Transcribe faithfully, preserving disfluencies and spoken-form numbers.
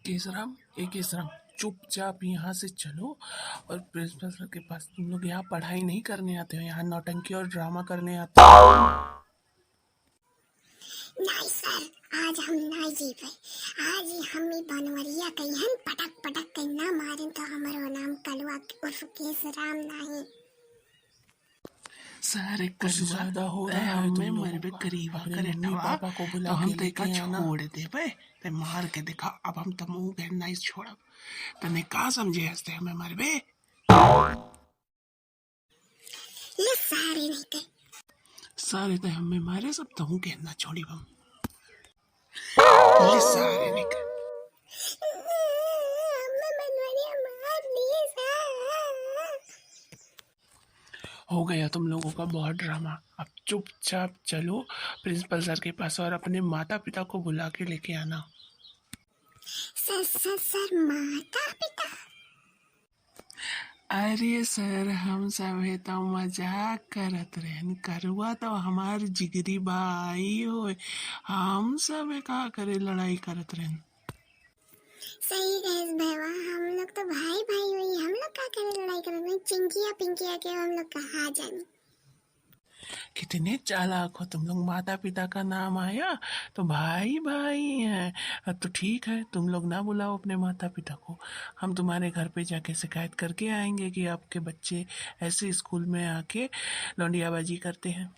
केसराम, ए केसराम, चुपचाप यहाँ से चलो और प्रिंसिपल सर के पास। तुम लोग यहाँ पढ़ाई नहीं करने आते हो, यहाँ नौटंकी और ड्रामा करने आते हो। नहीं सर, आज हम नहीं जीबे। आज ही हम ई बनवरिया कहियन पटक पटक के ना मारेन तो हमरो नाम कलुआ उर्फ केसराम नहीं। सारे कुछ कलुआ, ज्यादा हो तै रहा है तुम हमें लोगों मरबे का। करीबा अपने करे मम्मी टवा, पापा को बुला तो हम के तैका लेके आना। छोड़ देबे। तै मार के देखा, अब हम तमहू के नहीं छोड़ब। तने का समझे हंसते हमें मरबे? ले सारे नहीं के। सारे तै हमें मारे, सब तहू के ना छोड़ी हम। ले सारे नहीं के। हमें बनवरिया मार लिए सर। हो गया तुम लोगों का बहुत ड्रामा। अब चुपचाप चलो प्रिंसिपल सर के पास और अपने माता पिता को बुला के लेके आना। सर, सर, सर, माता पिता? अरे सर, हम सभे तो मजाक करत रहन। करुआ तो हमार जिगरी भाई होय, हम सभे का करे लड़ाई करत रहन। सही कहे भैया, हम लोग तो भाई भाई होई, हम लोग का करे लड़ाई करत होई, चिंकिया पिंकिया के हम लोग कहाँ जानी। कितने चालाक हो तुम लोग, माता पिता का नाम आया तो भाई भाई हैं। तो ठीक है, तुम लोग ना बुलाओ अपने माता पिता को, हम तुम्हारे घर पे जाके शिकायत करके आएंगे कि आपके बच्चे ऐसे स्कूल में आके लौंडियाबाजी करते हैं।